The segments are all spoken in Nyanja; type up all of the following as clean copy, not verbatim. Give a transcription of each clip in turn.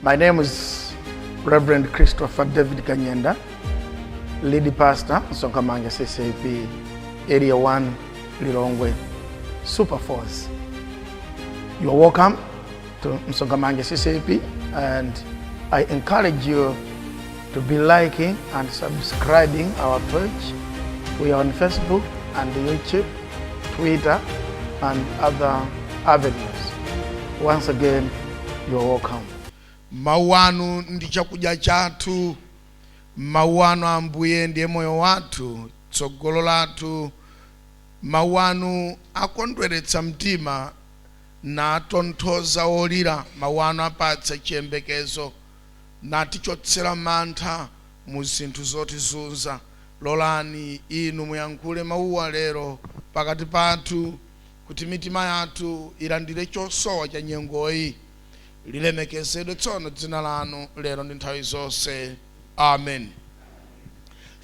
My name is Reverend Christopher David Kanyenda, lead pastor, Msonkhamanja CCAP, Area 1, Lilongwe, Super Force. You are welcome to Msonkhamanja CCAP, and I encourage you to be liking and subscribing our page. We are on Facebook and YouTube, Twitter, and other avenues. Once again, you are welcome. Mawu anu ndi chakudya chathu. Mawu anu, Ambuye, ndiye moyo wathu, tsogolo lathu. Mawu anu akondweretsa mtima natonthoza olira. Mawu anu apatsa chiyembekezo natichotsera mantha mu zinthu zotizunza. Lolani inu muyankhule mawuwa lero pakati pathu, kuti mitima yathu ilandire chosowa cha nyengoyi. Lilemekezedwe tsono dzina lanu lero ndi nthawi zonse. Amen.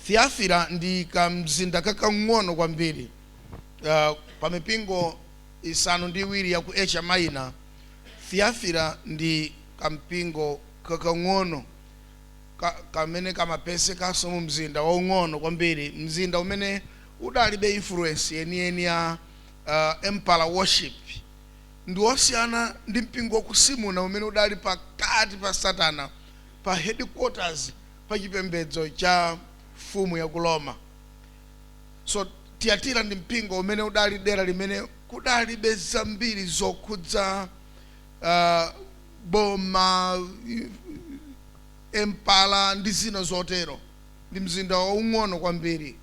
Thiafira ndi kamzinda kakang'ono kwambiri pa mipingo 7 ya ku Asia Minor. Thiafira ndi kampingo kakang'ono kamene kamapezekanso mu mzinda waung'ono kwambiri, mzinda umene udalibe influence yeniyeni ya emperor worship. Ndi wosiyana ndi mpingo waku Simuna umene udali pakati pa Satana, pa headquarters pa chipembedzo cha mfumu ya ku Roma. So Tiyatira ndi mpingo umene udali dera limene kudalibe zambiri zokhudza boma, empala ndi zina zotero. Ndi mzinda waung'ono kwambiri,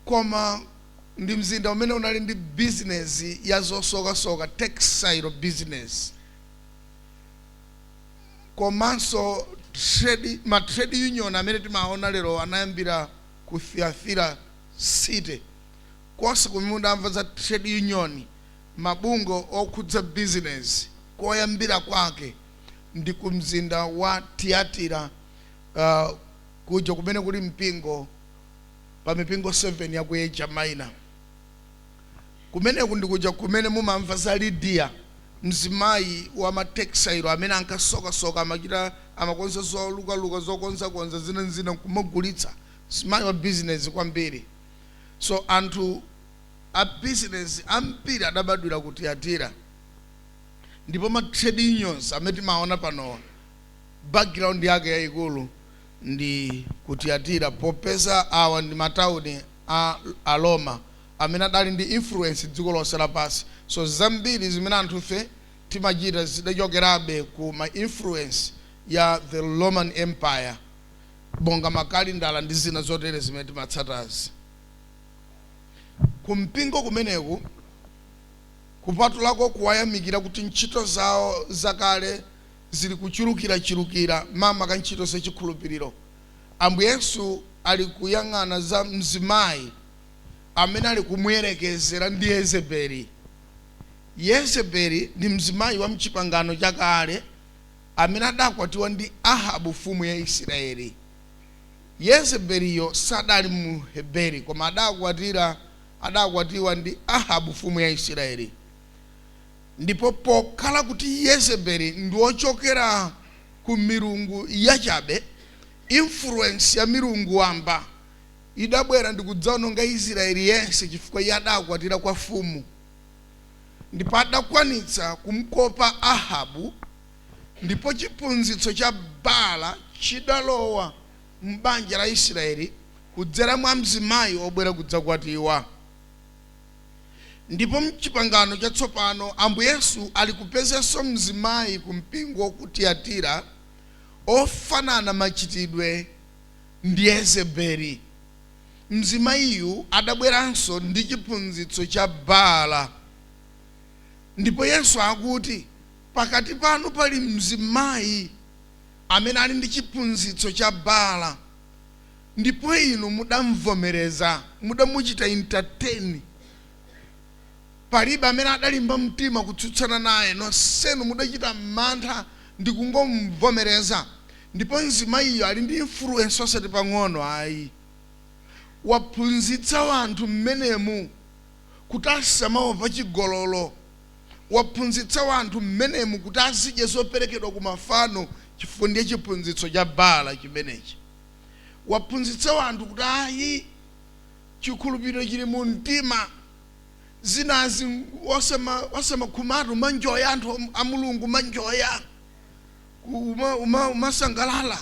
koma ndi mzinda umene unali ndi business ya zosokasoka, textile business, komanso trade. Ma trade union amene timaona lero anayambira ku Thyatira city. Konse kumene mudamva za trade union, mabungwe okhudza business, koyambira kwake ndi ku mzinda wa Tiyatira, kuja kumene kuli mpingo pa mipingo 7 ya ku Asia Minor. Kumeneku ndikuja kumene mumamva za Lydia, mzimayi wa ma textile amene ankasokasoka, amachita, amakonza zolukaluka, zokonzakonza zinazina kumagulitsa, mzimayi wa business kwambiri. So anthu a business ambiri adabadwira ku Tiyatira, ndipo ma trade unions amene timaona panowa, background yake yayikulu ndi ku Tiyatira, popeza awa ndi matawuni a Roma amene adali ndi influence dziko lonse lapansi. So zambiri zimene anthufe timachita zidachokerabe ku ma influence ya the Roman Empire, monga makalindala ndi zina zotere zimene timatsatazi. Kumpingo kumeneku, kupatulako kuwayamikira kuti ntchito zawo zakale zili kuchulukirachulukira, makamaka ntchito zachikhulupiriro, Ambuye Yesu ali kuyang'ana za mzimayi amene ali kumuyerekezera ndi Yezebeli. Yezebeli ndi mzimayi wa mchipangano chakale amene adakwatiwa ndi Ahabu, mfumu ya Israeli. Yezebeliyo sadali Muheberi, koma adakwatiwa ndi Ahabu, mfumu ya Israeli. Ndipo pokhala kuti Yezebeli ndi wochokera ku milungu yachabe, influence ya milungu wamba idabwera ndi kudzaononga Israeli yense, chifukwa iye adakwatira kwa mfumu, ndipo adakwanitsa kumkopa Ahabu, ndipo chiphunzitso cha Baala chidalowa m'banja la Israeli kudzera mwa mzimayi obwera kudzakwatiwa. Ndipo mchipangano chatsopano, Ambuye Yesu ali kupezanso mzimayi ku mpingo ku Tiyatira ofanana machitidwe ndi Yezebeli. Mzimayiyu adabweranso ndi chiphunzitso cha Baala, ndipo Yesu akuti pakati panu pali mzimayi amene ali ndi chiphunzitso cha Baala, ndipo inu mudamvomereza, mudamuchita entertain. Palibe amene adalimba mtima kutsutsana naye. Nonsenu mudachita mantha ndi kungomvomereza. Ndipo mzimayiyo ali ndi influence osati pang'ono ayi. Waphunzitsa wanthu mmenemu kuti asamaopa chigololo. Waphunzitsa wanthu mmenemu kuti azidya zoperekedwa ku mafano. Chifukwa ndiye chiphunzitso cha Baala chimenechi. Waphunzitsa wanthu kuti ayi, chikhulupiriro chili mu mtima, zinazi osamakhumatu, manjoya anthu a Mulungu, manjoya, umasangalala.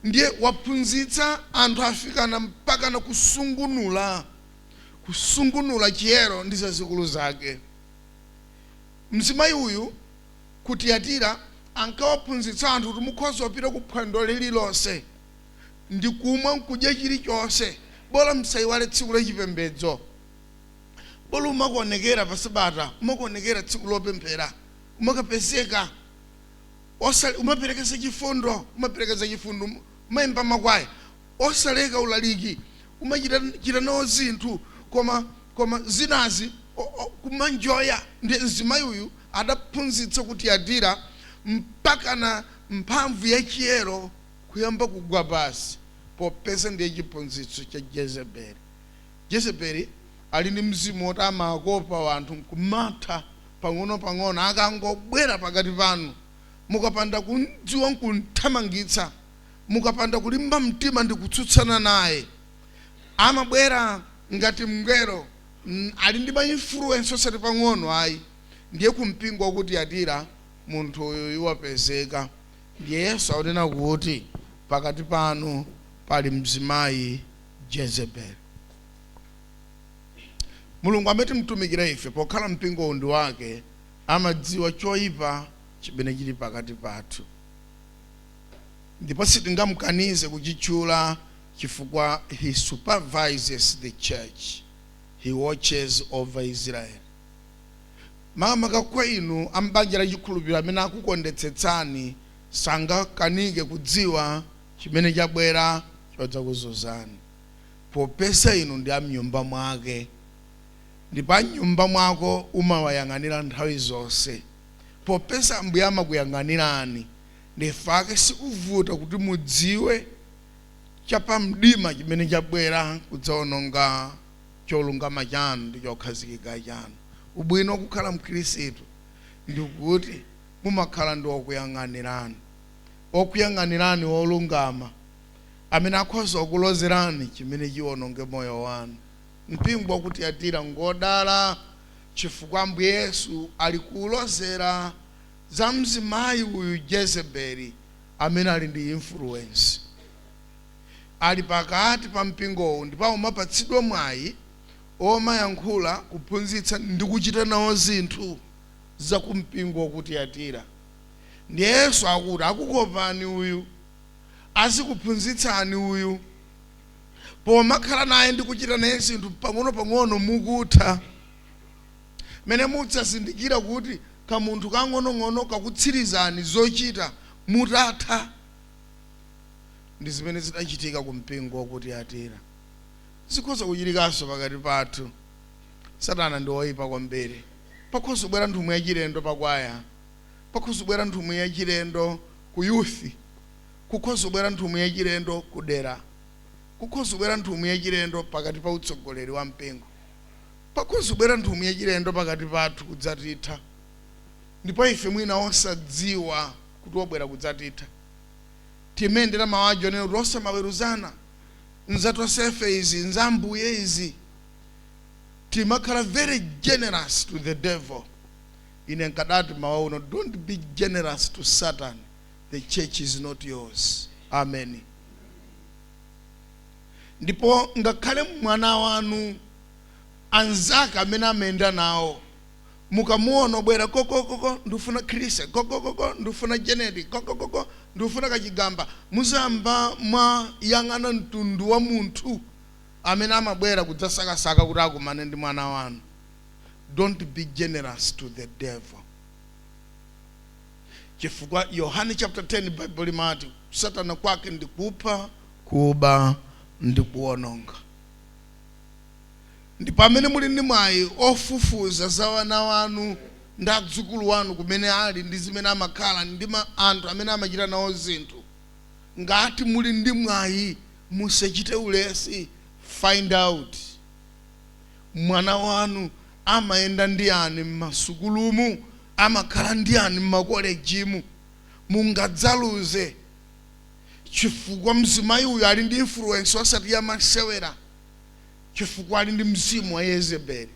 Ndiye waphunzitsa anthu afikana mpaka na kusungunula chiyero ndi zazikulu zake. Mzimayi uyu ku Tiyatira ankawaphunzitsa anthu kuti mukhoza kupita ku phwando lililonse ndi kumwa nkudya chilichonse, bola msayiwale tsiku lachipembedzo, bola umakuonekera pa Sabata, umakuonekera tsiku lopemphera, umakapezeka, umaperekeza chifundo, umaperekeza chifundo, umayimba makwaya, osaleka ulaliki, umachita nawo zinthu, koma zinazi kumanjoya. Ndi mzimayi uyu adaphunzitsa ku Tiyatira mpaka na mphamvu yachiyero kuyamba kugwa pasi, popeza ndiye chiphunzitso cha Jezebeli. Jezebeli ali ndi mzimu woti amakopa wanthu nkumatha pang'ono-pang'ono. Akangobwera pakati panu, mukapanda kumdziwa nkunthamangitsa, mukapanda kulimba mtima ndi kutsutsana naye, amabwera ngati mngelo, ali ndi ma influence osati pang'ono ayi. Ndiye kumpingo waku Tiyatira munthu uyu iwapezeka. Ndiye Yesu akunena kuti pakati panu pali mzimayi Jezebeli. Mulungu amene timtumikira ife, pokhala mpingo undi wake, amadziwa choyipa chimene chili pakati pathu, ndipo sitingamukanize kuchitchula, chifukwa he supervises the church, he watches over Israel. Makamaka kwa inu ambanja la chikhulupiriro amene akukondetsetsani, sangakanike kudziwa chimene chabwera chodzakuzunzani, popeza inu ndi amnyumba mwake, ndipo amnyumba mwako umawayang'anira nthawi zonse. Popeza Ambuye amakuyang'anirani, ndifake sikuvuta kuti mudziwe chapamdima chimene chabwera kudzaononga cholungama chanu ndi chokhazikika chanu. Ubwino kukhala Mkhristu ndikuti mumakhala ndi okuyang'anirani, okuyang'anirani wolungama amene akhoza kukulozerani chimene chiwononge moyo wanu. Mpingo waku Tiyatira ngodala, chifukwa Ambuye Yesu ali kulozera za mzimayi uyu Jezebeli amene ali ndi influence, ali pakati pa mpingowu, ndipo umapatsidwa mwayi omayankhula, kuphunzitsa ndi kuchita nawo zinthu za kumpingo waku Tiyatira. Ndiye Yesu akuti akukopani uyu, azikuphunzitsani uyu, pomakhala naye ndi kuchita naye zinthu pang'ono-pang'ono, mukutha mene mudzazindikira kuti kamunthu kang'onong'ono kakutsirizani zochita mutatha. Ndi zimene zidachitika ku mpingo waku Tiyatira, zikhoza kuchitikanso pakati pathu. Satana ndi woyipa kwambiri. Pakhoza kubwera nthumwi yachilendo pakwaya, pakhoza kubwera nthumwi yachilendo ku youth, kukhoza kubwera nthumwi yachilendo kudera, kukhoza kubwera nthumwi yachilendo pakati pa utsogoleri wa mpingo, pakhoza kubwera nthumwi yachilendo pakati pathu kudzatitha, ndipo ife mwina osadziwa kuti wabwera kudzatitha. Timendera mawu onena kuti osamaweruzana, nzatosefe izi, nzambuye izi. Timakhala very generous to the devil. Ine nkadati mawu uno, don't be generous to Satan. The church is not yours. Amen. Ndipo ngakhale mwana wanu, anzake amene amayenda nawo, mukamuona obwera kokokoko, "Ndifuna Chris," "Kokokoko, ndifuna Janet," "Kokokoko, ndifuna kachigamba," muzamba mwayang'ana mtundu wa munthu amene amabwera kudzasakasaka kuti akumane ndi mwana wanu. Don't be generous to the devil, chifukwa Yohane chapter 10, Bible limati Satana kwake ndi kupha, kuba ndi kuwononga. Ndipo amene muli ndi mwayi ofufuza za wana wanu ndi adzukulu wanu, kumene ali ndi zimene amakhala ndi anthu amene amachita nawo zinthu, ngati muli ndi mwayi, musachite ulesi. Find out mwana wanu amayenda ndi ani mmasukulumu, amakhala ndi ani mmakolejimu. Mungadzaluze, chifukwa mzimayi uyu ali ndi influence osati yamasewera, chifukwa ali ndi mzimu wa Yezebeli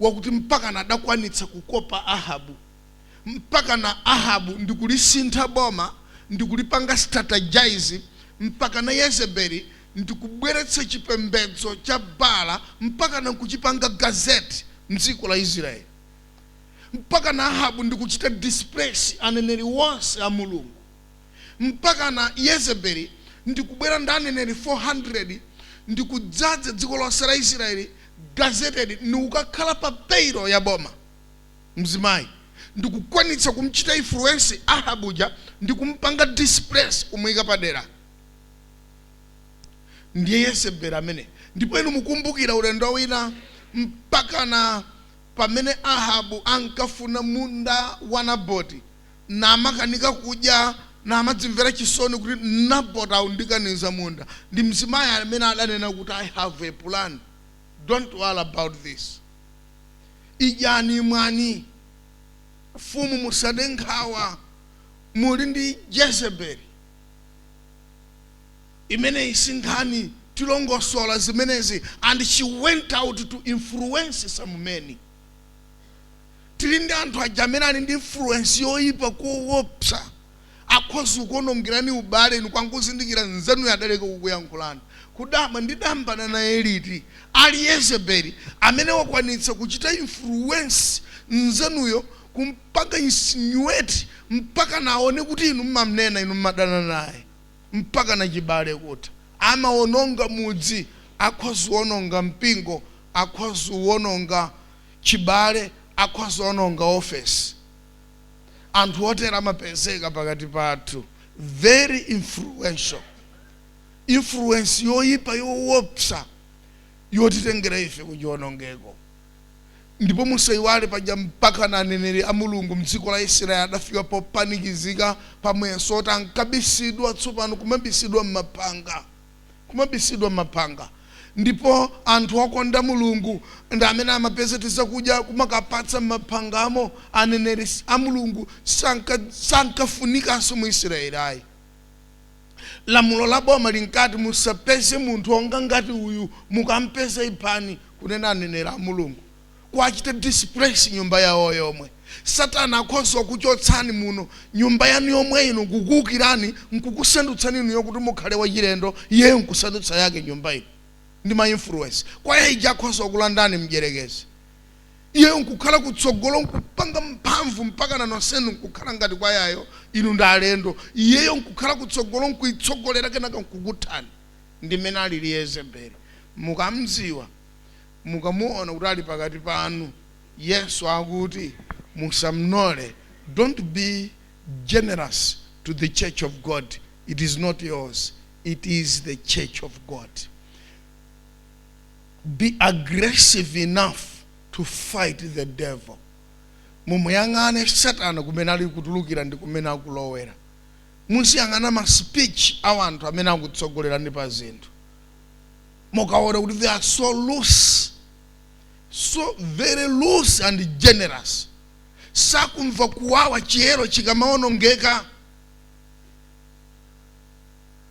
wakuti mpaka nadakwanitsa kukopa Ahabu, mpaka na Ahabu ndikulisintha boma, ndikulipanga strategize, mpaka na Yezebeli ndikubweretsa chipembedzo cha Bala, mpaka na kuchipanga gazette mdziko la Israeli, mpaka na Ahabu ndikuchita displace aneneri wonse a Mulungu, mpaka na Yezebeli ndikubwera ndi aneneri 400 ndikudzaza dziko lonse la Israeli, gazetted, ndikukakhala pa payroll ya boma. Mzimayi ndikukwanitsa kumchita influence Ahabuja, ndikumpanga displace, kumuyika padera. Ndiye Yezebeli amene. Ndipo inu mukumbukira ulendo wina, mpaka na pamene Ahabu ankafuna munda wa Naboti, namakanika kudya, namadzimvera chisoni kuti Naboti aundikaniza munda, ndi mzimayi amene adanena kuti, "I have a plan, don't worry about this. Idyani, mwani, mfumu, musade nkhawa." Muli ndi Jezebeli imene isinkhani tilongosola zimenezi, and she went out to influence some men. Tili ndi anthu aja amene ali ndi influence yoyipa koopsa, akhoza kuonongerani ubale. Inu kwanguzindikira nzanu yadaleka kukuyankhulani, kudama ndidambana naye liti? Ali Yezebeli amene wakwanitsa kuchita influence nzanuyo, kumpanga insinuate mpaka naone kuti inu mmamnena, inu mmadana naye, mpaka na chibale kuti amaononga mudzi, akhoza kuononga mpingo, akhoza kuononga chibale, akhoza kuononga ofesi. Anthu otera amapezeka pakati pathu, very influential, influence yoyipa yoopsa yotitengera ife kuchiwonongeko. Ndipo musayiwale paja, mpaka na aneneri a Mulungu mdziko la Israeli adafika popanikizika pamweso oti ankabisidwa, tsopano kumabisidwa m'mapanga, kumabisidwa m'mapanga. Ndipo anthu okonda Mulungu ndi amene amapeza tizakudya kumakapatsa m'maphangamo. Aneneri a Mulungu sankafunikanso mu Israeli ayi. Lamulo la boma linkati, "Musapeze munthu onga ngati uyu, mukampeza iphani," kunena aneneri a Mulungu, kwachita displace nyumba yawo yomwe. Satana akhoza kuchotsani muno, nyumba yanu yomwe ino, kukuwukirani, nkukusandutsani inuyo kuti mukhale wachilendo, iyeyo nkusandutsa yake nyumba ino ndi ma influence. Kwa ija akhoza kulandani mdyerekezi, iyeyo nkukhala kutsogolo, nkupanga mphamvu, mpaka na nonsenu nkukhala ngati kwa yayo inu ndi alendo, iyeyo nkukhala kutsogolo, nkuitsogolera, kenaka nkukuthani. Ndimene alili Yezebeli. Mukamdziwa, mukamuona kuti ali pakati panu, Yesu akuti musamnole. Don't be generous to the church of God. It is not yours, it is the church of God. Be aggressive enough to fight the devil. Mumuyang'ane Satana kumene ali kutulukira ndi kumene akulowera. Muziyang'ana ma speech a anthu amene akutsogolerani pa zinthu. Mukaona kuti they are so loose, so very loose and generous, sakumva kuwawa chiyero chikamaonongeka,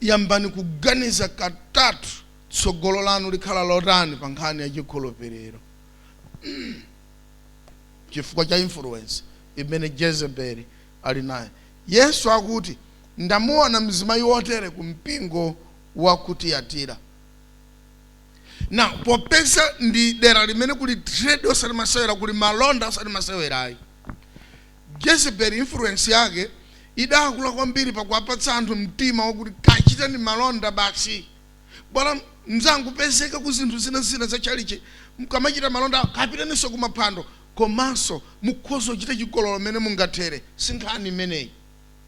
yambani kuganiza katatu, tsogolo lanu likhala lotani pa nkhani ya chikhulupiriro, chifukwa cha influence imene Jezebeli ali nayo. Yesu akuti, "Ndamuona mzimayi wotere ku mpingo wa ku Tiyatira." Na popeza ndi dera limene kuli trade osati masewera, kuli malonda osati masewerayi, Jezebel influence yake idakula kwambiri pakuwapatsa anthu mtima wakuti kachitani malonda basi, bwana mzangu, pezeka ku zinthu zina zina za chalichi, mkamachita malonda kapitaninso kumaphwando, komanso mukhoza kuchita chigololo mmene mungathere, si nkhani imeneyi,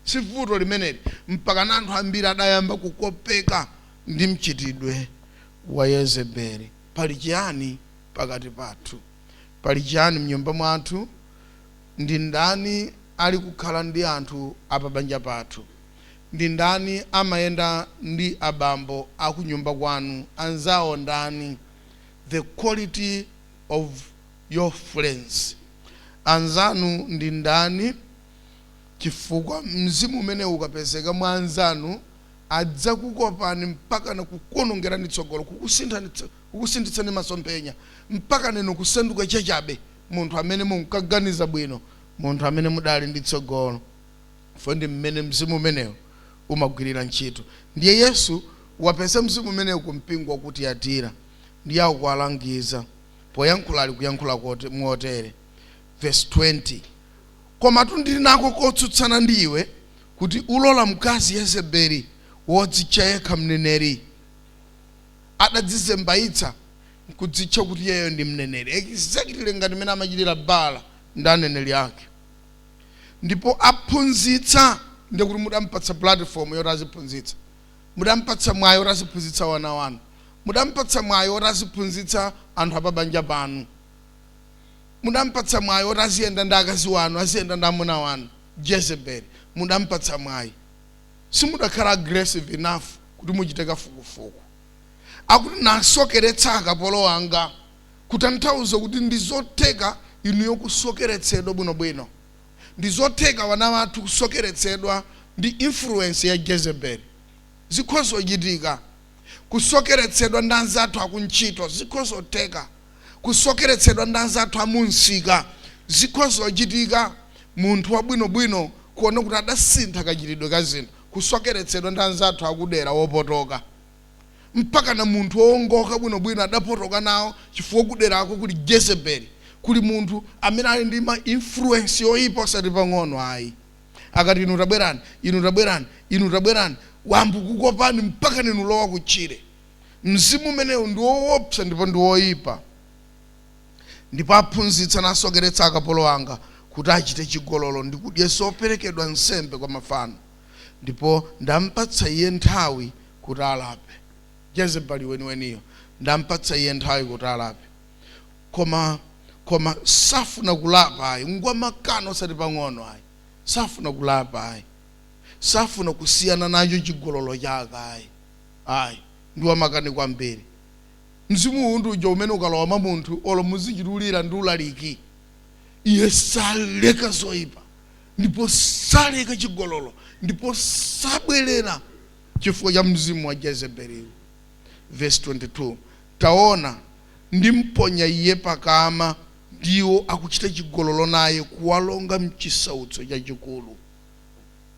si vuto limeneli. Mpaka na anthu ambiri adayamba kukopeka ndi mchitidwe wa Yezebeli. Pali chiyani pakati pathu? Pali chiyani mnyumba mwathu? Ndi ndani ali kukhala ndi anthu apabanja pathu? Ndi ndani amayenda ndi abambo akunyumba kwanu? Anzawo ndani? The quality of your friends, anzanu ndi ndani? Chifukwa mzimu umene ukapezeka mwa anzanu adzakukopani mpaka nakukuonongerani tsogolo, kukusinthitsani masomphenya, mpaka nenu kusanduka chachabe munthu amene munkaganiza bwino, munthu amene mudali ndi tsogolo. Fo ndi mmene mzimu umenewo umagwirira ntchito. Ndiye Yesu wapeza mzimu umenewu ku mpingo wa ku Tiyatira, ndiye akuwalangiza poyankhula, ali kuyankhula motere, verse 20: "Komatu ndili nako kotsutsana ndi iwe, kuti ulola mkazi Yezebeli, wodzitcha yekha mneneri." Adadzizembayitsa nkudzitcha kuti iyeyo ndi mneneri, exactly ngati mmene amachitira Baala ndi aneneri ake. "Ndipo aphunzitsa," ndiye kuti mudampatsa platform yoti aziphunzitsa, mudampatsa mwayi woti aziphunzitsa wana wanu, mudampatsa mwayi woti aziphunzitsa anthu apabanja panu, mudampatsa mwayi woti aziyenda ndi akazi wanu, aziyenda ndi amuna wanu. Jezebeli mudampatsa mwayi, simudakhala aggressive enough kuti muchite kafukufuku. Akuti "nasokeretsa akapolo anga," kutanthauza kuti ndi zotheka inuyo kusokeretsedwa bwinobwino, ndi zotheka wana wathu kusokeretsedwa ndi influence ya Jezebeli, zikhozochitika. Kusokeretsedwa ndi anzathu akuntchito, zikhozotheka. Kusokeretsedwa ndi anzathu amunsika, zikhozochitika. Munthu wabwinobwino kuona kuti adasintha kachitidwe ka zinthu, kusokeretsedwa ndi anzathu akudera wopotoka, mpaka na munthu wowongoka bwinobwino adapotoka nawo, chifukwa kuderako kuli Jezebeli, kuli munthu amene ali ndi ma influence yoyipa osati pang'ono ayi. Akati, "Inu tabwerani, inu tabwerani, inu tabwerani," wambu kukopani mpaka ninu lowa kutchire. Mzimu umenewu ndi woopsa ndipo ndi woyipa. "Ndipo aphunzitsa nasokeretsa akapolo anga kuti achite chigololo ndi kudya zoperekedwa nsembe kwa mafano. Ndipo ndampatsa iye nthawi kuti alape." Jezebeli weniweniyo, ndampatsa iye nthawi kuti alape, koma safuna kulapa ayi. Ngwamakano osati pang'ono ayi, safuna kulapa ayi, safuna kusiyana nacho chigololo chake ayi, ayi, ndi wamakani kwambiri. Mzimu uwu ndi uja umene ukalowa mwa munthu, olo muzichitulira ndi ulaliki, iye saleka zoyipa ndipo saleka chigololo ndipo sabwerera chifukwa cha mzimu wa Jezebeliwu. Verse 22: "Taona, ndimponya iye pakama, ndiwo akuchita chigololo naye, kuwalonga mchisautso chachikulu."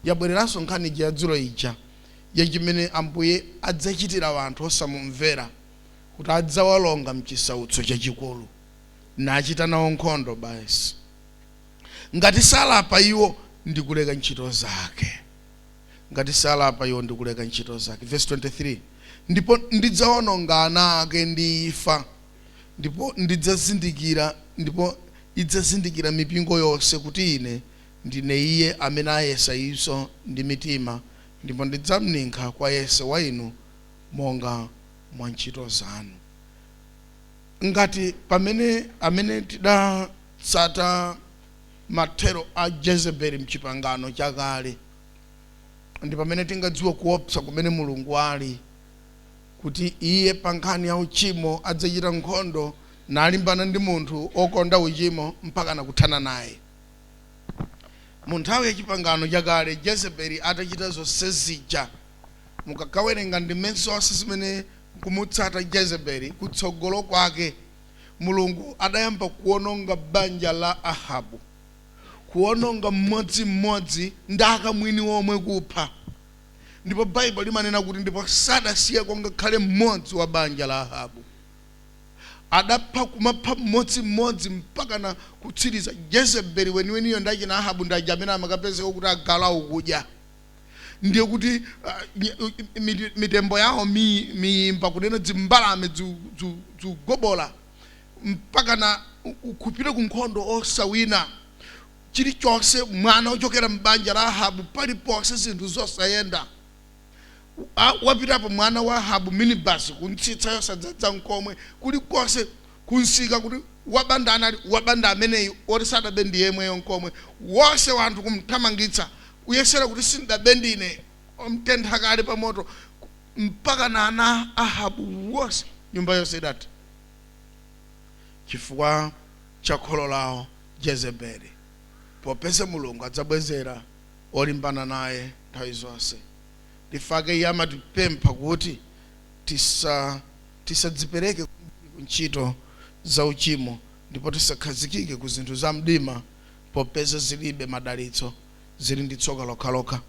Yabwereranso nkhani ija yadzulo ija yachimene Ambuye adzachitira anthu osamumvera, kuti adzawalonga mchisautso chachikulu nachita nawo nkhondo basi, ngati salapa iwo ndikuleka ntchito zake, ngati salapa iwo ndikuleka ntchito zake. Verse 23: "Ndipo ndidzawononga ana ake ndi imfa, ndipo idzazindikira mipingo yonse kuti ine ndine iye amene ayesa iso ndi mitima, ndipo ndidzamninkha kwa yense wa inu monga mwa ntchito zanu." Ngati pamene amene tidatsata mathero a Jezebeli mchipangano chakale, ndi pamene tingadziwe kuopsa kumene Mulungu ali, kuti iye pa nkhani ya uchimo adzachita nkhondo nalimbana ndi munthu okonda uchimo mpaka nakuthana naye. Mu nthawi ya chipangano chakale, Jezebeli atachita zonse zija, mukakawerenga ndime zonse zimene kumutsata Jezebeli kutsogolo kwake, Mulungu adayamba kuwononga banja la Ahabu, kuwononga mmodzimmodzi ndi akamwini omwe kupha. Ndipo Baibulo limanena kuti ndipo sadasiyeko ngakhale mmodzi wa banja la Ahabu. Adapha, kumapha mmodzimmodzi mpaka na kutsiriza Jezebeli weniweniyo ndachina Ahabu ndaja amene amakapezeka kuti agalu akudya. Ndiye kuti mitembo yawo miyimba kunena dzimbalame dzugobola, mpaka na kupita ku nkhondo osawina chilichonse. Mwana ochokera m'banja la Ahabu paliponse zinthu zosayenda. Wapitapo mwana wa Ahabu, minibus kuntsitsa yosadzadza nkomwe, kulikonse kunsika kuti wabanda anali wabanda ameneyi oti sadabe ndi yemweyo nkomwe. Wonse wanthu kumthamangitsa, kuyesera kuti sindabe ndine, omtentha kale pa moto, mpaka na ana Ahabu wonse, nyumba yonse idatha chifukwa cha kholo lawo Jezebeli, popeza Mulungu adzabwezera. Olimbana naye nthawi zonse. Ndifake iye amatipempha kuti tisadzipereke ku ntchito za uchimo, ndipo tisakhazikike ku zinthu za mdima, popeza zilibe madalitso, zili ndi tsoka lokhalokha.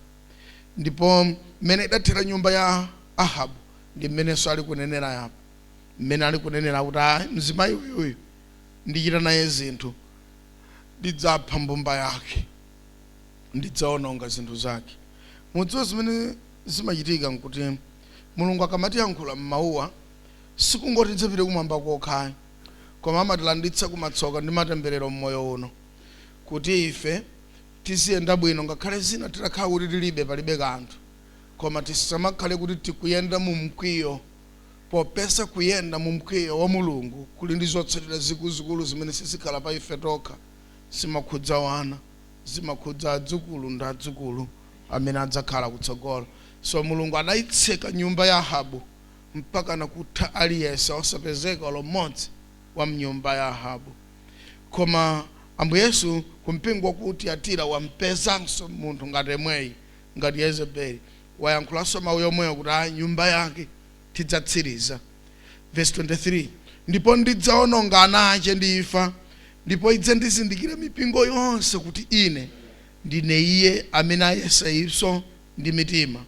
Ndipo mmene idathera nyumba ya Ahabu ndi mmenenso ali kunenera yapo, mmene ali kunenera kuti ayi, mzimayi uyuyu ndichita naye zinthu, ndidzapha mbumba yake, ndidzaononga zinthu zake. Mudziwa zimene zimachitika nkuti Mulungu akamatiyankhula m'mawuwa, sikungoti tidzapite kumwamba kokhayi, koma amatilanditsa kumatsoka ndi matemberero mmoyo uno, kuti ife tiziyenda bwino ngakhale zina titakhala kuti tilibe, palibe kanthu, koma tisamakhale kuti tikuyenda mu mkwiyo, popeza kuyenda mu mkwiyo wa Mulungu kuli ndi zotsatira zikuluzikulu zimene sizikhala pa ife tokha, zimakhudza wana, zimakhudza adzukulu ndi adzukulu amene adzakhala kutsogolo. So Mulungu adayitseka nyumba ya Ahabu mpaka nakutha aliyense, osapezeka olo mmodzi wa mnyumba ya Ahabu. Koma Ambuye Yesu kumpingo waku Tiyatira wampezanso munthu ngati yemweyi, ngati Yezebeli, wayankhulanso mawu yomweyo kuti ayi, nyumba yake tidzatsiriza. Verse 23: "Ndipo ndidzaononga ana ache ndi imfa, ndipo idzandizindikira mipingo yonse kuti ine ndine iye amene ayesa impso ndi mitima,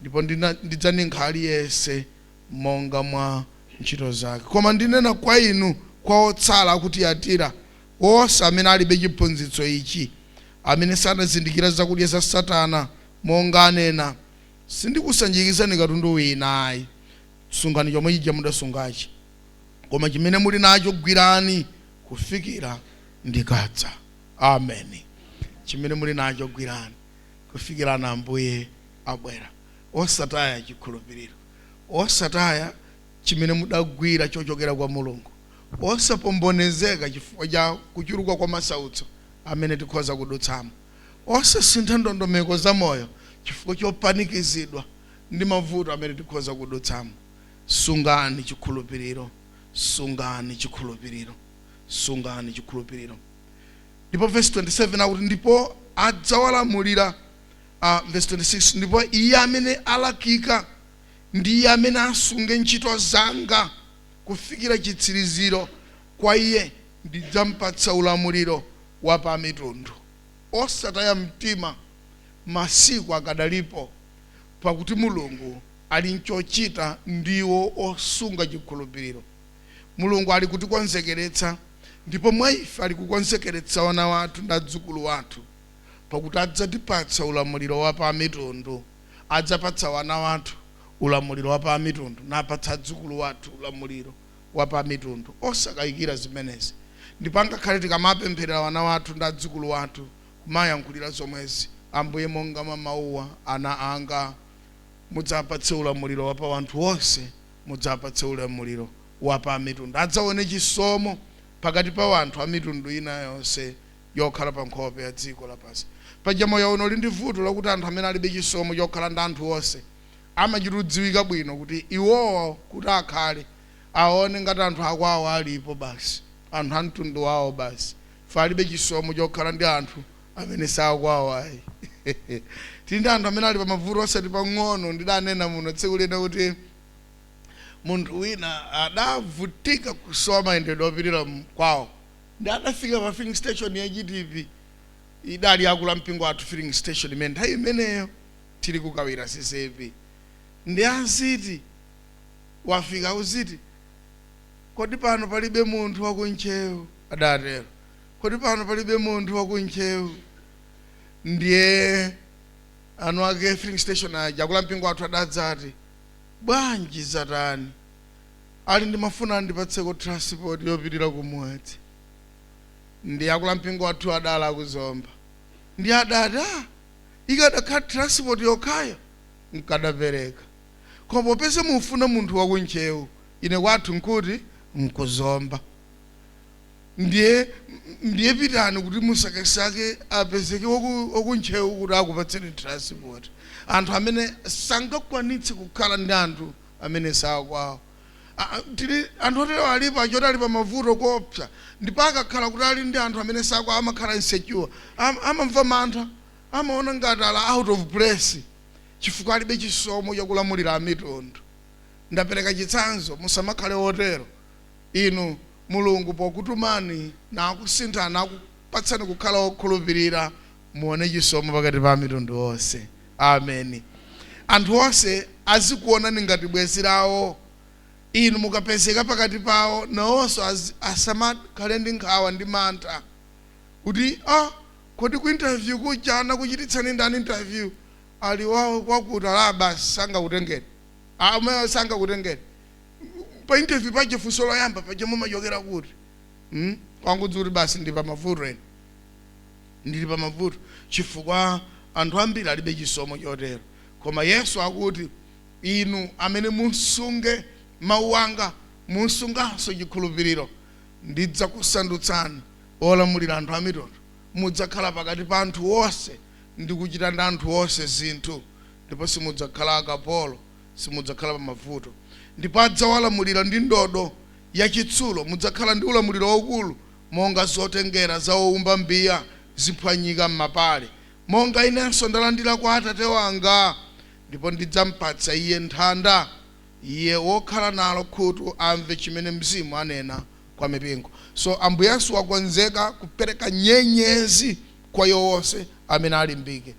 ndipo ndidzaninkha aliyense monga mwa ntchito zake. Koma ndinena kwa inu, kwa otsala aku Tiyatira, onse amene alibe chiphunzitso ichi, amene sanazindikira zakudya za Satana, monga anena, sindikusanjikizani katundu wina ayi. Sungani chomwe chija mudasungachi, koma chimene muli nacho gwirani kufikira ndikadza." Ameni. Chimene muli nacho gwirani kufikira na Ambuye abwera. Osataya chikhulupiriro, osataya chimene mudagwira chochokera kwa Mulungu, osapombonezeka chifukwa cha kuchuluka kwa masautso amene tikhoza kudutsamo, osasintha ndondomeko za moyo chifukwa chopanikizidwa ndi mavuto amene tikhoza kudutsamo. Sungani chikhulupiriro, sungani chikhulupiriro, sungani chikhulupiriro. Ndipo verse 27 akuti, "Ndipo adzawalamulira," verse 26, "Ndipo iye amene alakika ndi iye amene asunge ntchito zanga kufikira chitsiriziro, kwa iye ndidzampatsa ulamuliro wa pa mitundu." Osataya mtima, masiku akadalipo, pakuti Mulungu ali nchochita ndiwo osunga chikhulupiriro. Mulungu ali kutikonzekeretsa, ndipo mwa ife ali kukonzekeretsa wana wathu ndi adzukulu wathu, pakuti adzatipatsa ulamuliro wa pa mitundu, adzapatsa wana wathu ulamuliro wa pa mitundu, napatsa adzukulu wathu ulamuliro wa pa mitundu. Osakayikira zimenezi. Ndipo angakhale tikamapempherera wana wathu ndi adzukulu wathu, kumayankhulira zomwezi: "Ambuye, monga mwa mawuwa, ana anga mudzapatse ulamuliro wa pa wanthu wonse, mudzapatse ulamuliro wa pa mitundu, adzaone chisomo pakati pa wanthu a mitundu ina yonse yokhala pa nkhope ya dziko lapansi." Paja moyo uno uli ndi vuto lakuti anthu amene alibe chisomo chokhala ndi anthu onse amachita kudziwika bwino kuti iwowo kuti akhale aone ngati anthu akwawo alipo basi, anthu a mtundu wawo basi. Fa alibe chisomo chokhala ndi anthu amene sakwawo ayi. Tili ndi anthu amene ali pa mavuto osati pang'ono. Ndidanena muno tsiku lina kuti munthu wina adavutika kusowa mayendedwe opitira kwawo, ndi adafika pa filling station ya GTP, idali akula mpingo athu filling station imene nthawi imeneyo tili kukawira CCAP. Ndi aziti wafika, uziti, "Kodi pano palibe munthu wakuntchewu?" Adatero, "Kodi pano palibe munthu wakuntchewu?" Ndiye anu ake filling station aja, akula mpingo athu, adadzati, "Bwanji, zatani?" "Ali ndimafuna andipatseko transport yopitira kumudzi." Ndi akula mpingo athu adala akuzomba, ndi adati, "Ah, ikadakhala transport yokhayo nkadapereka, koma popeza mufuna munthu wakuntchewu, ine kwathu nkuti nkuzomba, ndiye pitani kuti musakesake apezeke wakuntchewu kuti akupatseni transport." Anthu amene sangakwanitse kukhala ndi anthu amene sakwawo. Tili anthu oterewa alipo, achoti ali pa mavuto kopsa, ndipo akakhala kuti ali ndi anthu amene sakwawo amakhala insecure, amamva mantha. Amaona ngati ali out of place chifukwa alibe chisomo chakulamulira amitundu. Ndapereka chitsanzo, musamakhale otero. Inu Mulungu pokutumani nakusinthani nakupatsani kukhala okhulupirira, muone chisomo pakati pa mitundu onse. Ameni. Anthu onse azikuonani ngati bwenzi lawo. Inu mukapezeka pakati pawo, nawonso asamakhale ndi nkhawa ndi mantha kuti, "Ah, kodi ku interview kuja anakuchititsani ndani interview?" Ali wawo kwakuti ala basi sangakutengeni, amene sangakutengeni pa interview paja, funso loyamba paja, "Mumachokera kuti?" Kwangudzi kuti basi ndi pamavuto, ene ndili pamavuto, chifukwa anthu ambiri alibe chisomo chotero. Koma Yesu akuti, "Inu amene musunge mawu anga, musunganso chikhulupiriro, ndidzakusandutsani olamulira anthu amitundu. Mudzakhala pakati pa anthu onse ndi kuchita ndi anthu onse zinthu, ndipo simudzakhala akapolo, simudzakhala pamavuto. Ndipo adzawalamulira ndi ndodo yachitsulo. Mudzakhala ndi ulamuliro waukulu, monga zotengera za owumba mbiya ziphwanyika m'mapale, monga inenso ndalandira kwa Atate wanga. Ndipo ndidzampatsa iye nthanda. Iye wokhala nalo khutu amve chimene Mzimu anena kwa mipingo." So Ambuye Yesu wakonzeka kupereka nyenyezi kwa iwo onse amene alimbike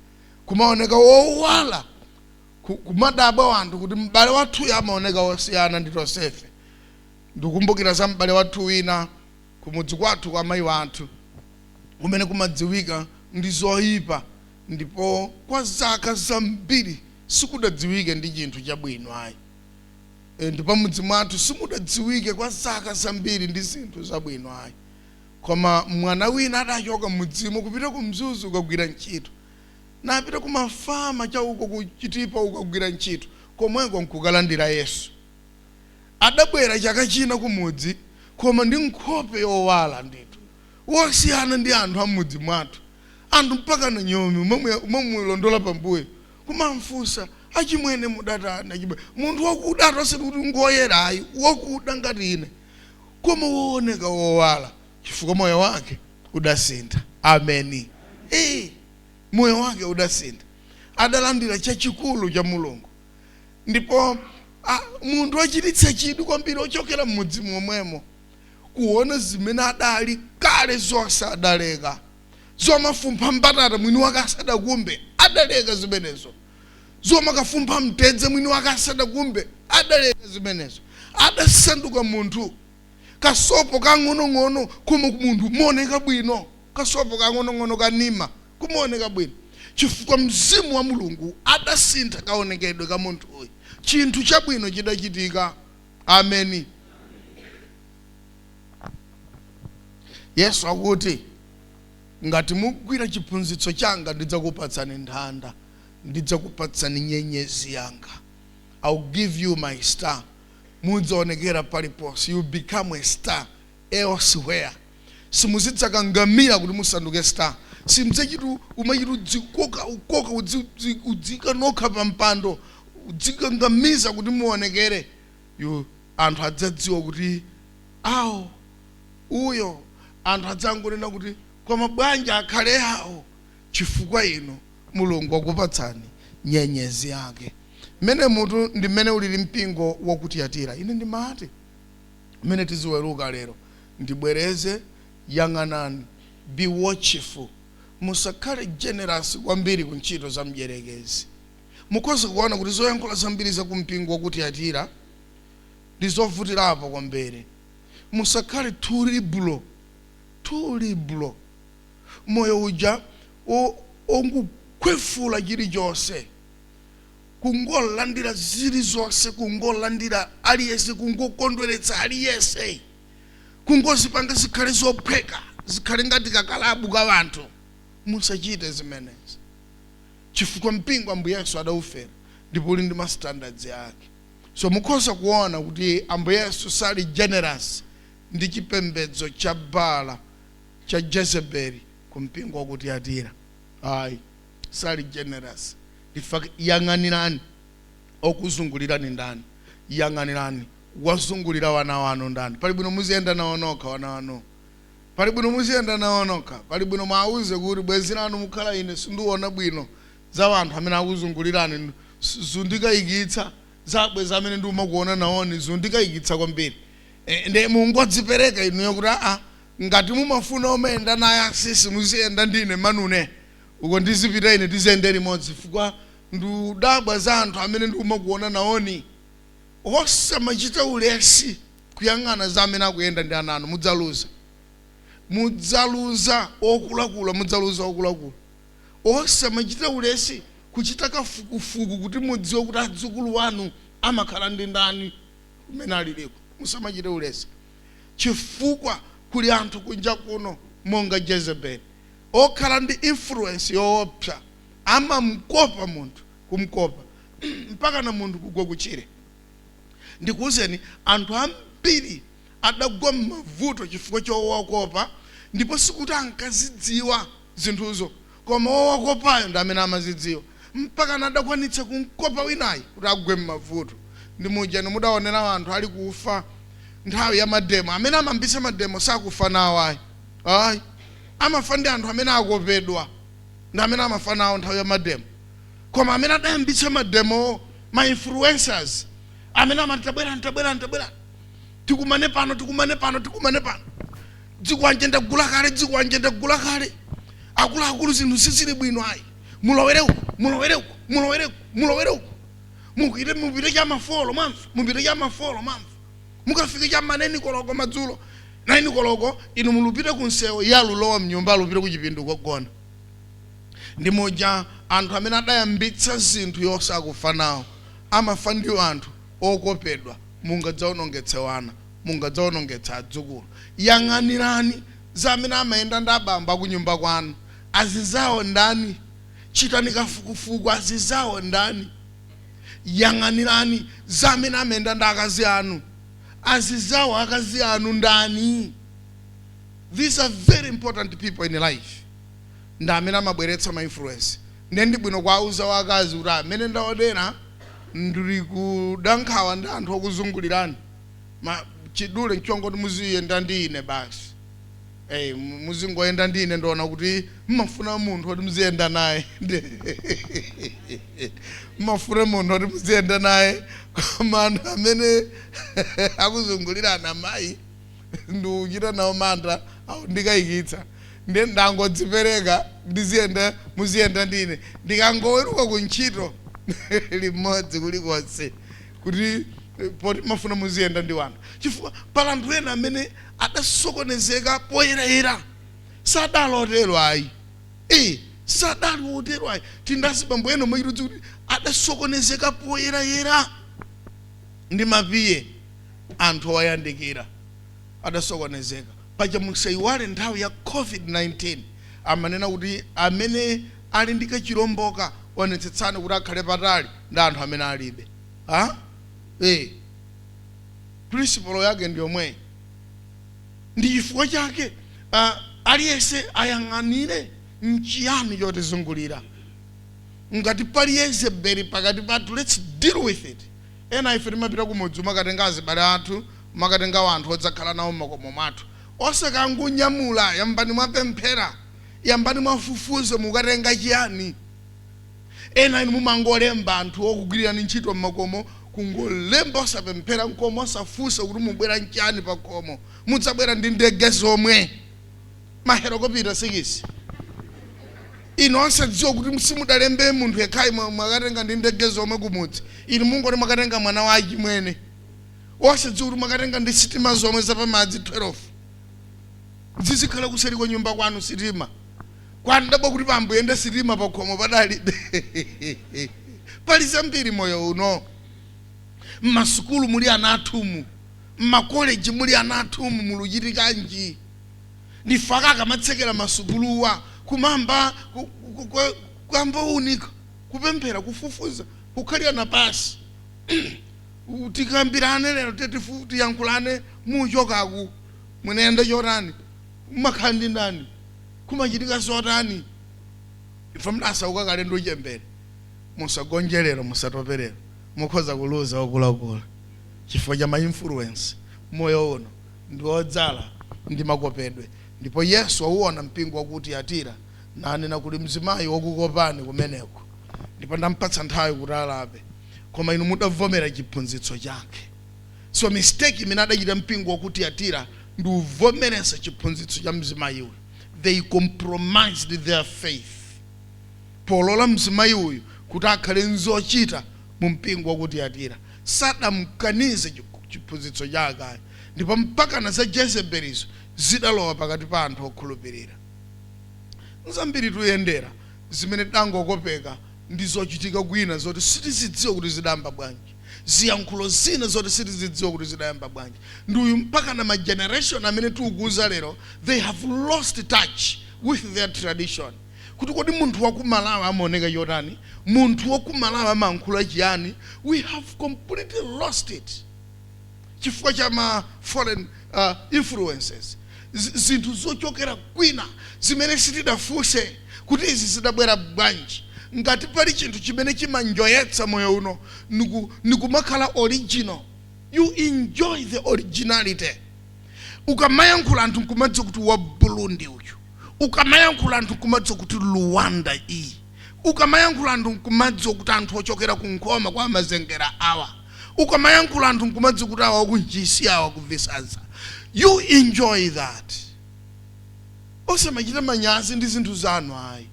kumaoneka wowala, kumadabwa wanthu kuti m'bale wathuyo amaoneka wosiyana ndi tonsefe. Ndikukumbukira za m'bale wathu wina kumudzi kwathu kwa mayi wathu, kumene kumadziwika ndi zoyipa, ndipo kwa zaka zambiri sikudadziwike ndi chinthu chabwino ayi. Ndipo mudzi mwathu simudadziwike kwa zaka zambiri ndi zinthu zabwino ayi. Koma mwana wina adachoka mudzimo kupita ku Mzuzu kukagwira ntchito, napita kumafama chauko kuchitipa ukagwira ntchito, komweko nkukalandira Yesu. Adabwera chaka china kumudzi, koma ndi nkhope yowala ndithu, wosiyana ndi anthu amudzi mwathu. Anthu mpaka na nyomi umamulondola pambuyo kumamfunsa, "Achimwene, mudatani achimwene?" Munthu wakuda, atosati kuti ngoyera ayi, wakuda ngati ine, koma wooneka wowala, chifukwa moyo wake udasintha. Ameni. Moyo wake udasintha, adalandira chachikulu cha Mulungu. Ndipo munthu wachititsa chidwi kwambiri, ochokera m'mudzi momwemo, kuona zimene adali kale zonse adaleka. Zomafumpha mbatata mwini wake asadakumbe, adaleka zimenezo. Zomakafumpha mtedze mwini wake asadakumbe, adaleka zimenezo. Adasanduka munthu kasopo kang'onong'ono, koma munthu kumaoneka bwino. Kasopo kang'onong'ono kanima, kumaoneka bwino, chifukwa Mzimu wa Mulungu adasintha kaonekedwe ka munthuyu. Chinthu chabwino chidachitika. Ameni. Yesu akuti, "Ngati mugwira chiphunzitso changa, ndidzakupatsani nthanda, ndidzakupatsani nyenyezi yanga. I'll give you my star. Mudzaonekera paliponse. You become a star elsewhere. Simuzidzakangamira kuti musanduke star. Simudzachitu umachita udzikoka ukoka udzika nokha pa mpando, udzikangamiza kuti muonekere. You anthu adzadziwa kuti awo uyo. Anthu adzangonena kuti, 'Koma bwanji akhale awo?' Chifukwa inu Mulungu wakupatsani nyenyezi yake." Mmene mutu ndi mmene ulili mpingo wakutiyatira. Ine ndimati mmene tiziweruka lero, ndibwereze, yang'anani, be watchful. Musakhale generous kwambiri ku ntchito za mdierekezi. Mukhoza kuona kuti zoyankhula zambiri za kumpingo wakutiyatira ndi zovutirapo kwambiri. Musakhale too liberal, too liberal, moyo uja ongokhwefula chilichonse, kungolandira zilizonse, kungolandira aliyense, kungokondweretsa aliyense, kungozipanga zikhale zophweka, zikhale ngati kakalabu ka wanthu. Musachite zimenezi, chifukwa mpingo Ambuye Yesu adawufera ndipo uli ndi ma standards ake. So mukhoza kuona kuti Ambuye Yesu sali generous ndi chipembedzo cha Baala, cha Jezebeli ku mpingo wakutiyatira ayi, sali generous. In fact, yang'anirani okuzungulirani ndani, yang'anirani wazungulira wana wanu ndani. Pali bwino muziyenda nawo nokha wana wanu. Pali bwino muziyenda nawo nokha. Pali bwino mwauze kuti bwenzi lanu mukhala ine sindiona bwino za anthu amene akuzungulirani, zundikayikitsa za abwenzi amene ndimakuona nawoni, zundikayikitsa kwambiri. Nde mungodzipereka inuyo kuti aa, ngati mumafuna omayenda naye asisi, muziyenda ndine manune uko, ndizipita ine, tiziyende limodzi, chifukwa ndudabwa za anthu amene ndikumakuona nawoni. Osamachita ulesi kuyang'ana za amene akuyenda ndi ana anu. Mudzaluza, mudzaluza okulakula, mudzaluza okulakula. Osamachita ulesi kuchita kafukufuku kuti mudziwe kuti adzukulu wanu amakhala ndi ndani kumene aliliko. Musamachite ulesi, chifukwa kuli anthu kunja kuno monga Jezebeli, okhala ndi influence yoopsa, amamkopa munthu, kumkopa mpaka na munthu kugwa kuchire. Ndikuwuzeni, anthu ambiri adagwa m'mavuto chifukwa chowakopa, ndipo sikuti ankazidziwa zinthuzo, koma wowakopayo ndi amene amazidziwa, mpaka nadakwanitsa kumkopa winayi kuti agwe m'mavuto. Ndi muja mudaonera anthu ali kufa nthawi ya mademo. Amene amambisa mademo sakufa nawo, ayi, ayi. Amafa ndi anthu amene akopedwa, ndi amene amafa nawo nthawi ya mademo. Koma amene adayambitsa mademo, ma influencers amene amati, "Tabwerani, tabwerani, tabwerani, tikumane pano, tikumane pano, tikumane pano, dzikwanje ndagula kale, dzikwanje ndagula kale, akuluakulu, zinthu sizili bwino ayi, mulowere uku, mulowere uku, mulowere uku, mulowere uku, mupite, mupite cha ma 4, mwamva, mupite cha ma 4, mwamva, mukafike cha ma 9 koloko madzulo, 9 koloko inu mulupite kunsewu, iye alulowa mnyumba, alupite kuchipindu kogona." Ndi muja anthu amene adayambitsa zinthu yosakufa nawo, amafa ndi anthu okopedwa. Mungadzaonongetse wana, mungadzaonongetsa adzukulu. Yang'anirani za amene amayenda ndi abambo akunyumba kwanu. Azizawo ndani? Chitani kafukufuku, azizawo ndani? Yang'anirani za amene amayenda ndi akazi anu. Azizawo akazi anu ndani? These are very important people in life, ndi amene amabweretsa ma influence. Ndiye ndi bwino kuwauza wakazi kuti amene ndaonera, ndili kudankhawa ndi anthu okuzungulirani, ma chidule nchongoti muziyenda ndi ine basi. Hey, muzingoyenda ndi ine, ndiona kuti mmafuna munthu oti muziyenda naye, mmafuna munthu oti muziyenda naye, koma anthu amene akuzungulirana, amayi, ndikuchita nawo mantha awo, ndikayikitsa, ndiye ndangodzipereka, ndiziyenda, muziyenda ndine, ndikangoweruka ku ntchito limodzi kulikonse, kuti poti mafuna muziyenda ndi wanthu, chifukwa pala anthu ena amene adasokonezeka poyerayera, sadali otero ayi, sadali otero ayi. Tindazibambo ena machitudzi kuti adasokonezeka poyerayera ndi mapiye, anthu oyandikira adasokonezeka. Paja musayiwale nthawi ya COVID-19 amanena kuti amene ali ndi kachilomboka onetsetsani kuti akhale patali ndi anthu amene alibe. Ha, principle yake ndi yomweyi. Ndi chifukwa chake aliyense ayang'anire nchiyani chotizungulira. Ngati pali Yezebeli pakati pathu, let's deal with it. Ena ife timapita kumudzi, makatenga azibale athu, makatenga anthu odzakhala nawo m'makomo mwathu. Osakangunyamula, yambani mwapemphera, yambani mwafufuza mukatenga chiyani. Ena inu mumangolemba anthu okugwirirani ntchito m'makomo, kungolemba osapemphera nkomo, osafunsa kuti mubwera nchani pakhomo. Mudzabwera ndi ndege zomwe, ma helicopter 6, inu osadziwa kuti simudalembe munthu yekhayi, mwakatenga ndi ndege zomwe kumudzi. Inu mungoti mwakatenga mwana wa achimwene, osadziwa kuti mwakatenga ndi sitima zomwe zapamadzi 12 zizikhala kuseri kwa nyumba kwanu. Sitima kwandaba kuti pambuyende sitima pakhomo padalibe. Pali zambiri moyo uno. Mmasukulu muli ana athumu, mmakoleji muli ana athumu, muluchitikanji? Ndifaka akamatsekera masukuluwa kumamba kuyamba unika, kupemphera, kufufuza, kukhalirana pasi, tikambirane lero, tiyankhulane, muchokaku munayenda chotani, mmakhala ndi ndani, kumachitika zotani? Ife mudasauka kale ndi uchembere. Musagonjerero, musatoperero, mukhoza kuluza okulakula chifukwa cha ma influence. Moyo uno ndi wodzala ndi makopedwe. Ndipo Yesu auona mpingo waku Tiyatira nanena kuli mzimayi wakukopani kumeneko, ndipo ndampatsa nthawi kuti alape, koma inu mudavomera chiphunzitso chake. So mistake imene adachita mpingo waku Tiyatira ndi uvomeresa chiphunzitso cha mzimayi uyu. They compromised their faith polola mzimayi uyu kuti akhale nzochita mu mpingo waku Tiyatira. Sadamkanize chiphunzitso chake, ndipo mpakana za Jezebelizo zidalowa pakati pa anthu okhulupirira. Nzambiri tuyendera zimene tangokopeka ndi zochitika kwina zoti sitizidziwa kuti zidayamba bwanji, ziyankhulo zina zoti sitizidziwa kuti zidayamba bwanji. Ndi uyu mpaka na ma generation amene tikukuza lero, they have lost touch with their tradition, kuti kodi munthu wakumalawi amaoneka chotani, munthu wakumalawi amayankhula chiyani? We have completely lost it chifukwa cha ma foreign influences, zinthu zochokera kwina zimene sitidafunse kuti izi zidabwera bwanji. Ngati pali chinthu chimene chimanjoyetsa moyo uno, nikumakhala original. You enjoy the originality. Ukamayankhula, anthu nkumadziwa kuti wa Burundi uyu. Ukamayankhula, anthu nkumadziwa kuti Rwanda iyi. Ukamayankhula, anthu nkumadziwa kuti anthu ochokera ku Nkhoma kwa Mazengera awa. Ukamayankhula, anthu nkumadziwa kuti awa kunjisi, awa kuvisanza. You enjoy that. Osamachita manyazi ndi zinthu zanu, ayi.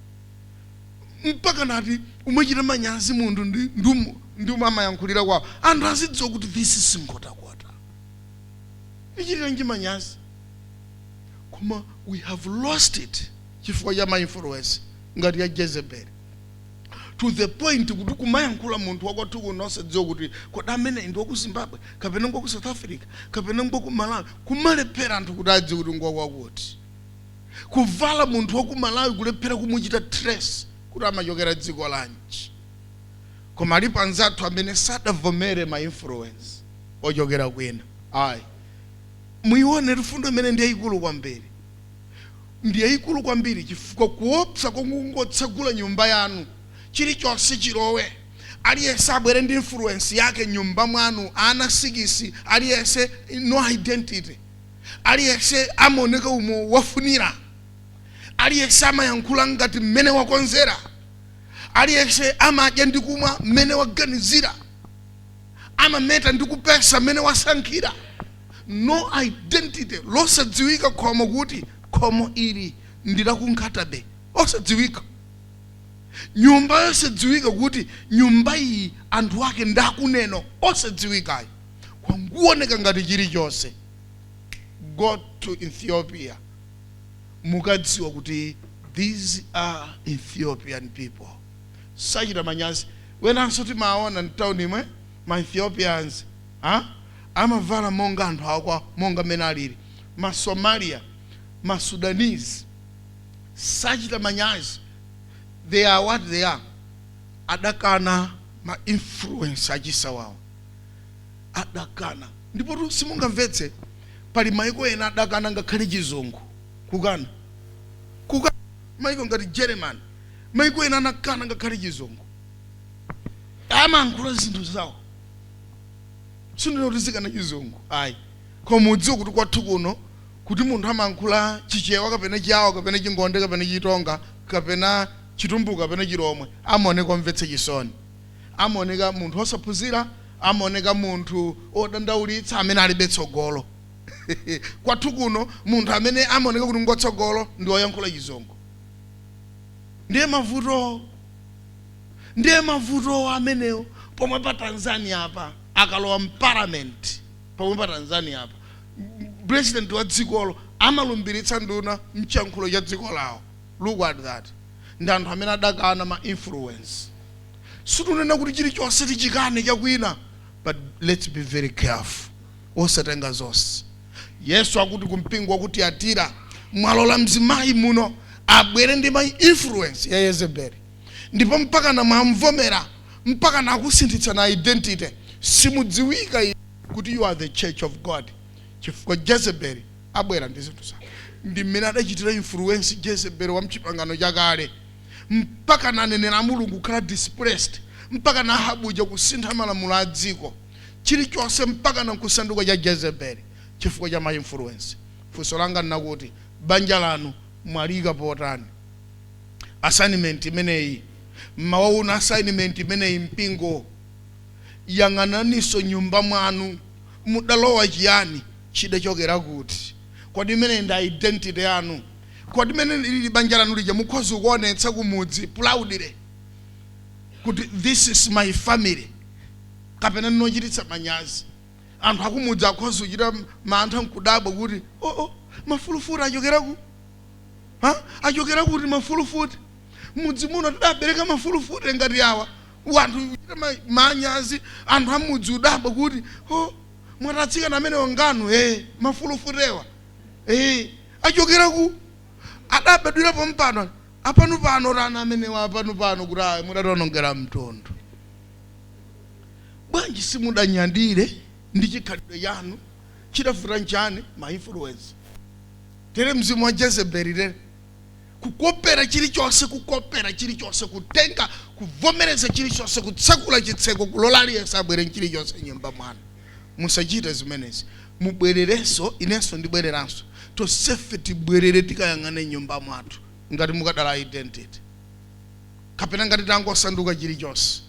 Mpaka nati umachita manyazi munthu ndi umamayankhulira kwawo, anthu azidziwa kuti this is Nkhotakota. Ichitiranji manyazi? Koma we have lost it chifukwa cha ma influence ngati ya Jezebel, to the point kuti kumayankhula munthu wakwathu kuno osadziwa kuti kodi amene ndi waku Zimbabwe kapena ngwaku South Africa kapena ngwaku Malawi. Kumalephera anthu kuti adziwe kuti ngwakwakuti. Kuvala munthu waku Malawi, kulephera kumuchita trace kuti amachokera dziko lanji. Koma alipo anzathu amene sadavomere ma influence ochokera kwina, ayi. Muione fundo imene ndi yayikulu kwambiri, ndi yayikulu kwambiri, chifukwa kuopsa kongotsegula nyumba yanu, chilichonse chilowe, aliyense abwere ndi influence yake nyumba mwanu, ana 6, aliyense no identity, aliyense amaoneka umo wafunira, aliyense amayankhula ngati mmene wakonzera, aliyense amadya ndi kumwa mmene waganizira, amameta ndi kupesa mmene wasankhira, no identity, losadziwika khomo kuti khomo ili ndi lakunkhatabe, osadziwika, nyumba yosadziwika kuti nyumba iyi anthu ake ndakuneno, osadziwikayo, kwanguoneka ngati chilichonse. Go to Ethiopia, mukadziwa kuti these are Ethiopian people. Sachita manyazi. Wenanso timaona mtawuni imwe ma Ethiopians, ha? Amavala monga anthu akwa, monga mmene alili ma Somalia, ma Sudanese. Sachita manyazi. They are what they are. Adakana ma influence achisawawa, adakana. Ndipo tu simungamvetse, pali maiko ena adakana ngakhale chizungu, kukana, kukana. Maiko ngati German, maiko ena anakana ngakhale chizungu, amayankhula zinthu zawo. Sindina kuti zikana chizungu, ayi, koma udziwe kuti kwathu kuno kuti munthu amayankhula Chichewa kapena Chiyawo kapena Chingonde kapena Chitonga kapena Chitumbuka kapena Chilomwe, amaoneka omvetsa chisoni, amaoneka munthu osaphunzira, amaoneka munthu odandaulitsa amene alibe tsogolo. Kwathu kuno munthu amene amaoneka kuti ngotsogolo ndi oyankhula chizungu. Ndiye mavuto, ndiye mavuto amenewo. Pomwe pa Tanzania apa, akalowa mparliament, pomwe pa Tanzania apa, president wa dzikolo amalumbiritsa nduna mchiyankhulo cha dziko lawo. Look at that. Ndi anthu amene adakana ma influence. Situnena kuti chilichonse tichikane chakwina, but let's be very careful, osatenga zonse. Yesu akuti kumpingo waku Tiyatira, mwalola mzimayi muno abwere ndi ma influence ya Yezebeli, ndipo mpaka na mwamvomera, mpaka nakusinthitsa na identity. Simudziwika kuti you are the church of God, chifukwa Jezebeli abwera ndi zinthu zake. Ndi mmene adachitira influence Jezebeli wa mchipangano chakale, mpaka nanenera Mulungu kukhala displaced, mpaka na Ahabuja kusintha malamulo a dziko, chilichonse mpaka na nkusanduka cha Jezebeli chifukwa cha ma influence. Funso langa linakuti Banja lanu mwalika potani? Assignment imeneyi mmawa uno, assignment imeneyi mpingo, yang'ananinso nyumba mwanu, mudalowa chiyani? Chidachokera kuti? Kodi imene ndi identity yanu? Kodi imene lili banja lanu lija mukhoza kuonetsa kumudzi proudly kuti this is my family, kapena ndinochititsa manyazi? Anthu akumudzi akhoza kuchita mantha nkudabwa kuti, "Oh, mafulufuti achokera ku ha achokera kuti mafulufuti? Mudzi muno tidabereka mafulufuti ngati awa?" Wanthu kuchita manyazi, anthu amudzi udabwa kuti, "Oh, mwatatsikana amene nganu mafulufutewa achokera ku adabadwira pompano apanu pano rana amenewa apanu pano?" Kuti ayi, mudationongera mtondo. Bwanji simudanyadire ndi chikhalidwe chanu? Chidavuta nchani? Ma influence tere, mzimu wa Jezebeli tere, kukopera chilichonse, kukopera chilichonse, kutenga, kuvomereza chilichonse, kutsekula chitseko, kulola aliyense abwere chilichonse nyumba mwanu. Musachite zimenezi. Mubwererenso, inenso ndibwereranso, tonsefe tibwerere, tikayang'ane nyumba mwathu ngati mukadala identity kapena ngati tangosanduka chilichonse.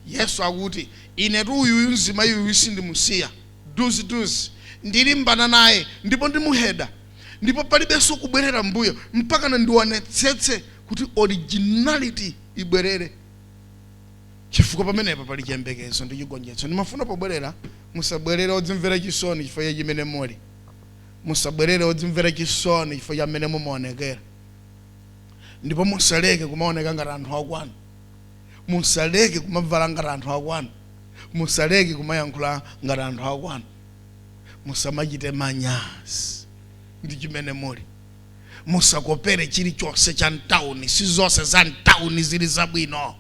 Yesu akuti, "Inetu uyuyu mzimayi uyu sindimusiya duziduzi, ndilimbana naye ndipo ndimuheda, ndipo palibenso kubwerera mbuyo mpaka ndionetsetse kuti originality ibwerere, chifukwa pamenepa pali chiyembekezo ndi chigonjetso." Ndimafuna pobwerera musabwerere odzimvera chisoni chifukwa cha chimene muli, musabwerere odzimvera chisoni chifukwa cha mmene mumaonekera, ndipo musaleke kumaoneka ngati anthu akwanu, musaleke kumavala ngati anthu akwanu, musaleke kumayankhula ngati anthu akwanu. Musamachite manyazi ndi chimene muli. Musakopere chilichonse cha mtawuni, si zonse za mtawuni zili zabwino.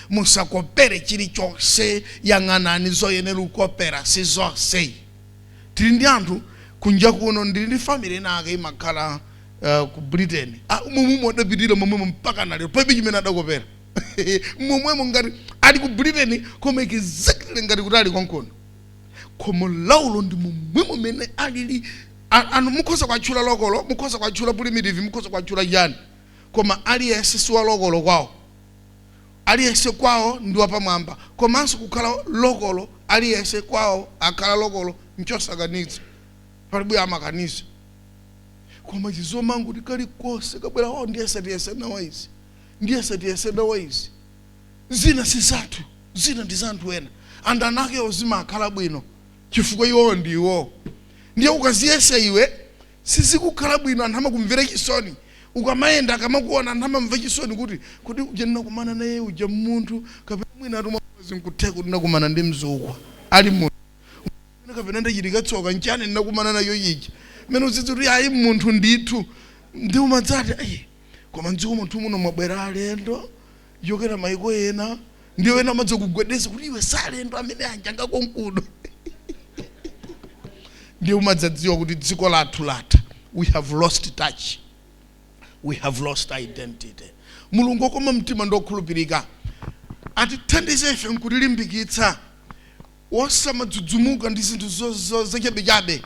Musakopere chilichonse, yang'anani zoyenera kukopera, si zonse. Tili ndi anthu kunja kuno, ndili ndi family inake imakhala ku Britain. Momwemo adapitira momwemo mpaka nalero palibe chimene adakopera. Momwemo ngati ali ku Britain, koma exactly ngati kuti ali konkono. Khomo laulo ndi momwemo mene alili. Anthu mukhoza kwatchula local, mukhoza kwatchula primitive, mukhoza kwatchula chani, koma aliyense si wa local kwawo, aliyense kwawo ndi wapamwamba. Komanso kukhala local, aliyense kwawo akhala local nchosakanitsa, palibe amakanisa. Koma chizomangu kuti kalikonse kabwera wawo, ndiyese tiyese nawo izi, ndiyese tiyese nawo izi. Zina si zathu, zina ndi za anthu ena. Anthu anakewo zimakhala bwino chifukwa iwowo ndi iwowo. Ndiye ukaziyesa iwe sizikukhala bwino, anthu amakumvera chisoni. Ukamayenda, akamakuona, anthu amamva chisoni kuti uja ndinakumana naye uja munthu, kapena mwina atumwazi nkutheka kuti ndakumana ndi mzukwa ali munthu, kapena ndachitika tsoka nchani ndinakumana nayo ija mmene uzidzi kuti ayi, munthu ndithu. Ndi umadzati, "Ayi, koma mdziko munthu muno mwabwera alendo chokera maiko ena." Ndiyo ena amadza kugwedeza kuti iwe salendo amene anjanga konkuno. Ndiye umadzadziwa kuti dziko lathu latha. We have lost touch, we have lost identity. Mulungu okoma mtima ndi okhulupirika atithandize ife nkutilimbikitsa wosamadzudzumuka ndi zinthu zachabechabe.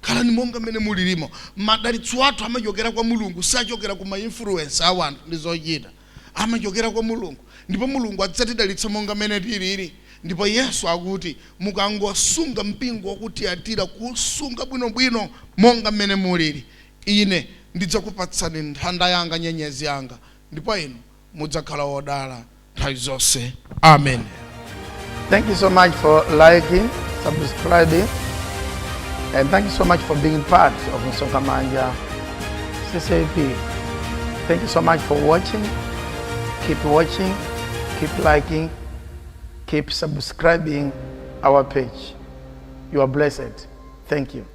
Khalani monga mmene mulilimo. Madalitso athu amachokera kwa Mulungu, sachokera ku ma influence a wanthu ndi zochita, amachokera kwa Mulungu, ndipo Mulungu adzatidalitsa monga mmene tilili. Ndipo Yesu akuti mukangosunga mpingo wakutiyatira, kusunga bwinobwino monga mmene mulili, ine ndidzakupatsani nthanda yanga, nyenyezi yanga, ndipo inu mudzakhala wodala nthawi zonse. Amen. Thank you so much for liking, subscribing, and thank you so much for being part of Msonkhamanja CCAP. Thank you so much for watching. Keep watching, keep liking, keep subscribing our page. You are blessed. Thank you.